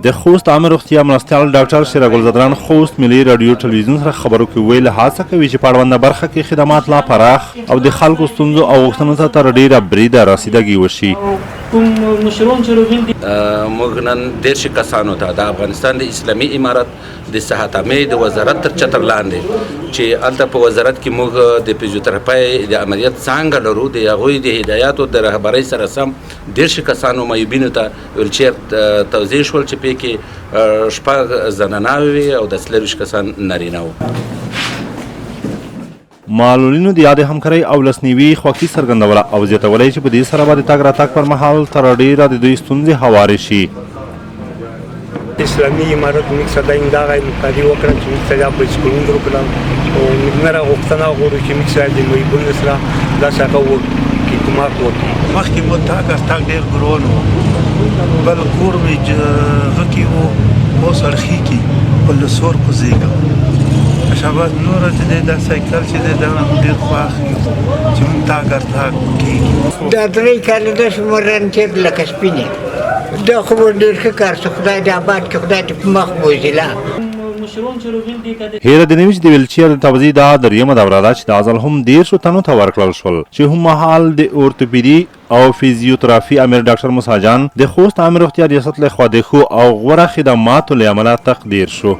د خوست عامې روغتیا مرستیال ډاکټر شیرګل ځدران خوست ملي راډیو ټلویزیون سره خبرو کې وویل، هڅه کوي چې په اړونده برخه کې خدمات لا پراخ او د خلکو ستونزو او غوښتنو ته تر ډېره بریده رسیدګي وشي. کوم مشرون چې روغیل دي. موږ نن 30 کسانو ته د افغانستان د اسلامي امارت د صحت عامې د وزارت تر چتر لاندې، چې هلته په وزارت کې موږ د فزیوتراپۍ د عملیات څانګه لرو، د هغوی د هدایاتو د رهبرۍ سره سم 30 کسانو معیوبینو ته ویلچیر توزیع شول، چې پې کې 6 زناناوې وې او د 24 کسان نارینه وو. معلولینو د یادې همکارۍ او لاسنیوي خوښي څرګندوله او زیاتوله یې چې په دې سره به د تګ راتګ پر مهال تر ډېره د دوی ستونزې هوارې شي. اسلامي امارت موږ سره دا همکاري وکړه چې موږ ته دا بایسکلونه درکړل، او موږ نه غوښتنه غواړو چې موږ سره د معیوبینو سره داسې هغه کمک وکړي. مخکې مو تګ راتګ ډېر ګران و، بل کور مې هغه کې و، اوس اړخي کې په لسور کوزېږم. شاباس نور چې دی دا سایکل چې دی دا موږ ډېر خوښ یو چې موږ تګ راتګ کېږي. دا 3 کاله داسې مو رنګ لکه سپینې، دا خو به ډېر ښه کار شو، خدای دې آباد کړي، خدای دې په مخ بوځي. لا هېره دې نه وي چې د ویلچیر د توزیع دا درېیمه دوره ده چې دا ځل هم 30 تنو ته ورکړل شول، چې هم مهال د اورتوپیدي او فزیوترافي امیر ډاکټر موسی جان د خوست عامې روغتیا ریاست لخوا د ښو او غوره خدماتو له امله تقدیر شو.